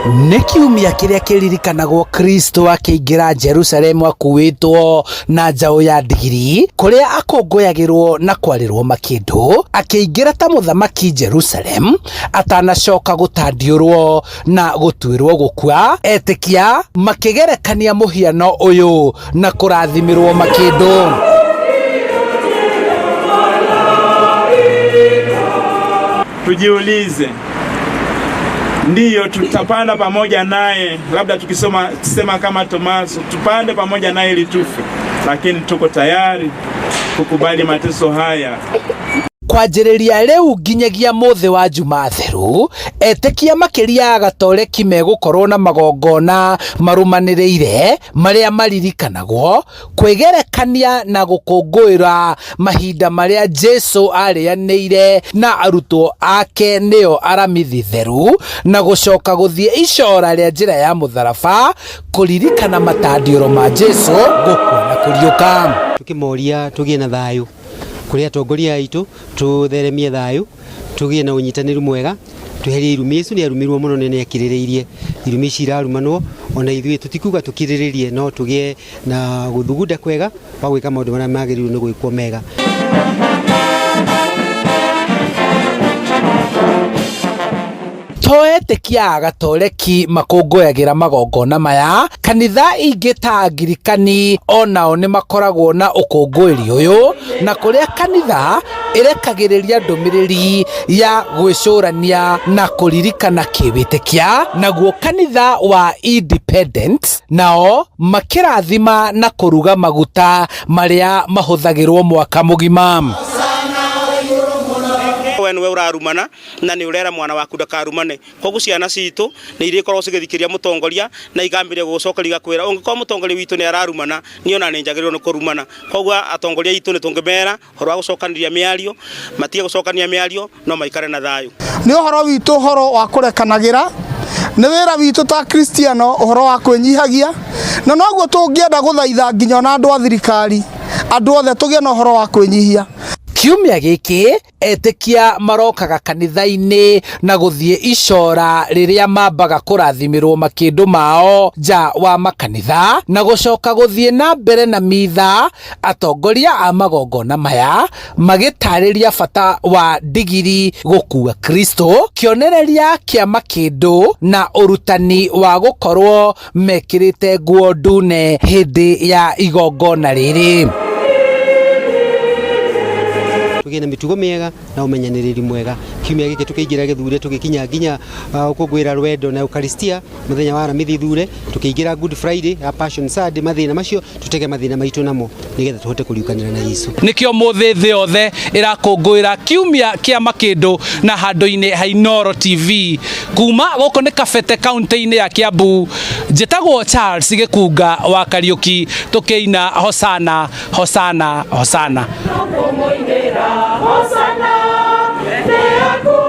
Nĩ kiumia kĩrĩa kĩririkanagwo Kristo akĩingĩra Jerusalemu akuĩtwo na njaũ ya ndigiri, kũrĩa akũngũyagĩrwo na kwarĩrwo makĩndũ, akĩingĩra ta mũthamaki Jerusalem atanacoka gũtandiũrwo na gũtuĩrwo gũkua, etĩkia makĩgerekania mũhiano ũyũ na kũrathimĩrwo makĩndũ. Tujiulize, ndiyo tutapanda pamoja naye, labda tukisoma sema kama Tomaso, tupande pamoja naye ili tufe, lakini tuko tayari kukubali mateso haya. Kwanjĩrĩria rĩu nginyagia mũthĩ wa Juma theru, etĩkia makĩria a gatoreki megũkorwo na magongona marũmanĩrĩire marĩa maririkanagwo kwĩgerekania na gũkũngũĩra mahinda marĩa Jesu arĩanĩire na arutwo ake nĩo Aramithi theru, na gũcoka gũthiĩ icora rĩa njĩra ya mũtharaba kũririkana matandiũro ma Jesu gũkua na kũriũka. Tukimoria tugie na thayu kuri atongoria aitu, tutheremie thayu, tugie na unyitaniru mwega, tweherie irumi icu. Ni arumirwo muno, ni akiririirie irumi ici irarumanwo, ona ithuĩ tutikuga tukirĩrĩrie, no tugie na guthugunda kwega wa gwĩka maũndũ marĩa magĩrĩirwo nĩ gwĩkwo mega. To etĩkia a gatoreki makũngũyagĩra magongona maya, kanitha ingĩ ta Angirikani onao nĩ makoragwo na ũkũngũĩri ũyũ, na kũrĩa kanitha ĩrekagĩrĩria ndũmĩrĩri ya gwĩcũrania na kũririkana kĩwĩtĩkia. Naguo kanitha wa Independent nao makĩrathima na kũruga maguta marĩa mahũthagĩrwo mwaka mũgima. We niwe urarumana na ni urera mwana waku ndakarumane, koguo ciana citu ni irikorwo cigithikiria mutongoria na ikambiria gucokeria igakwira ungikorwo mutongoria witu ni ararumana, ni ona ni njagĩrĩirwo ni kurumana. Koguo atongoria aitũ ni tungimera horo wa gucokaniria miario, matige gucokania miario, no maikare na thayu. Nĩ ũhoro witũ, ũhoro wa kũrekanagĩra, nĩ wĩra witũ ta Kristiano, ũhoro wa kwĩnyihagia, na noguo tũngĩenda gũthaitha nginya ona andũ a thirikari, andũ othe tũgĩe na ũhoro wa kwĩnyihia. Kiumia gĩkĩ etĩkia marokaga kanitha-inĩ na gũthiĩ icora rĩrĩa mambaga kũrathimĩrwo makĩndũ mao nja wa makanitha, na gũcoka gũthiĩ na mbere na mitha, atongoria a magongona maya magĩtarĩria bata wa ndigiri gũkua Kristo, kĩonereria kĩa makĩndũ, na ũrutani wa gũkorwo mekĩrĩte nguo ndune hĩndĩ ya igongona rĩrĩ. Tugie na mĩtugo mĩega na ũmenyanĩrĩri mwega. Kiumia gĩkĩ tũkĩingĩra gĩthure, tũgĩkinya nginya gũkũngũĩra rwendo na Eucharistia mũthenya wa Aramithi thure, tũkĩingĩra Good Friday ya Passion Sunday, mathĩna macio tutege mathĩna maitũ namo nĩgetha tũhote kũriũkanĩra na Yesu. Nĩkĩo mũthĩ thĩ yothe ĩrakũngũĩra kiumia kĩa makĩndũ na handũ-inĩ ha Inooro TV. Kuma gũkũ nĩ Kabete, kaunti-inĩ ya Kiambu, njĩtagwo Charles Gĩkunga wa Kariũki, tũkĩina hosana, hosana, hosana. Kũmũinĩra hosana, nĩ aku.